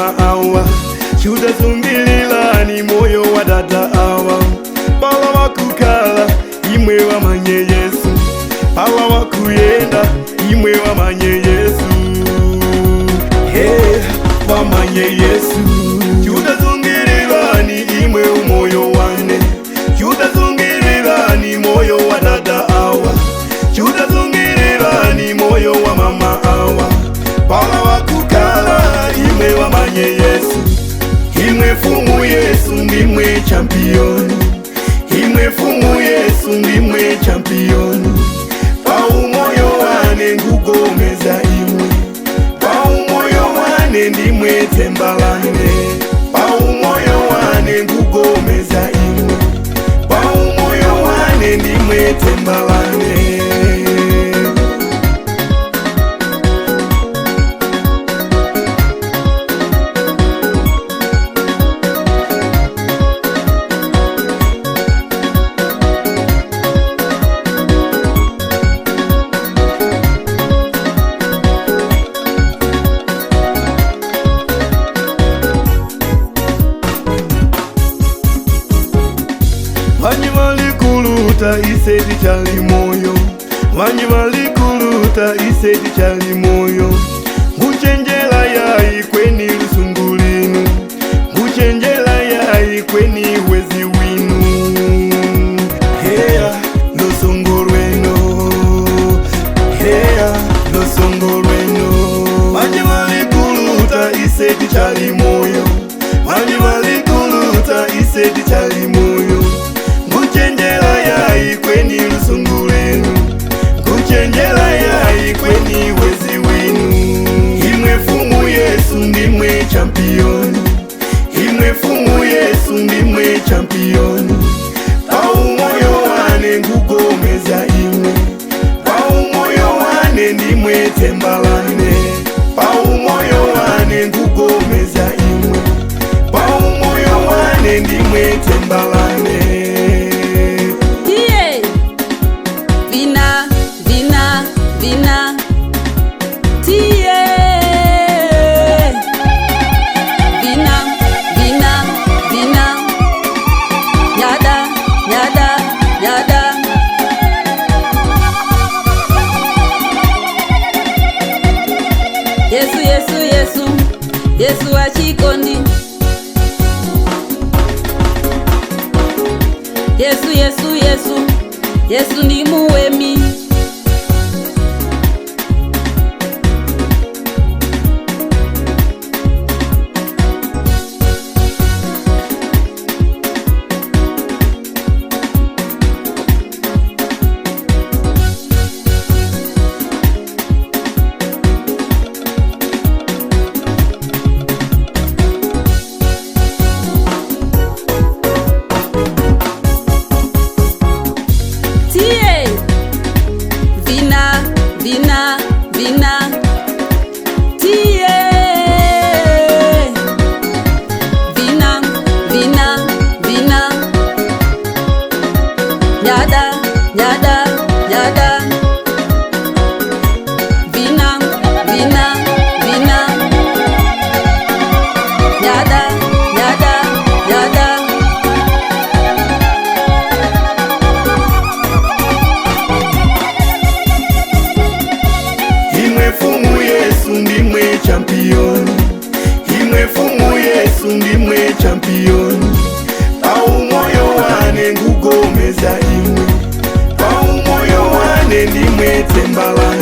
mama awa, chudazungililani moyo wa dada awa. Pala wakukala imwe wamanye Yesu, pala wakuyenda imwe wamanye Yesu. Hey, wamanye Yesu. Chudazungililani imwe umoyo wane, chudazungililani moyo wa dada awa, chudazungililani moyo wa mama awa. Pala wakukala imwe wamanye Yesu, imwe fumu Yesu ndimwe champion, imwe fumu Yesu ndimwe champion. Paumoyo wane ngugomeza imwe, paumoyo wane ndimwe tembalane, paumoyo wane ngugomeza imwe, paumoyo wane ndimwe tembalane. Vanyi valikuluta isedi chali moyo, vanyi valikuluta isedi chali moyo. Nguchenjela yayi kweni lusungulinu, nguchenjela yayi kweni wezi winu. Heya lusungu lwenu, heya lusungu lwenu. Vanyi valikuluta isedi chali moyo, vanyi valikuluta isedi chali moyo. Nguchenjela yayi kweni lusungu lwenu, nguchenjela yayi kweni wezi winu. Imwe fumu Yesu ndimwe champion, imwe fumu Yesu ndimwe champion. Paumoyo wane ngugomeza imwe, paumoyo wane ndimwe tembalane, paumoyo wane ngugomeza imwe, paumoyo wane ndimwe tembalane. Tie vina vina vina tie vina vina vina nyada nyada nyada. Yesu Yesu Yesu Yesu achikondi. Yesu Yesu Yesu Yesu ndi muwemi. Tie vina vina vina tie vina vina vina nyada nyada nyada vina vina vina nyada nyada nyada. Imwe fumu Yesu ndimwe champion, imwe fumu Yesu ndimwe champion. Paumoyo wane ngugomeza imwe, paumoyo wane ndimwe tembalane.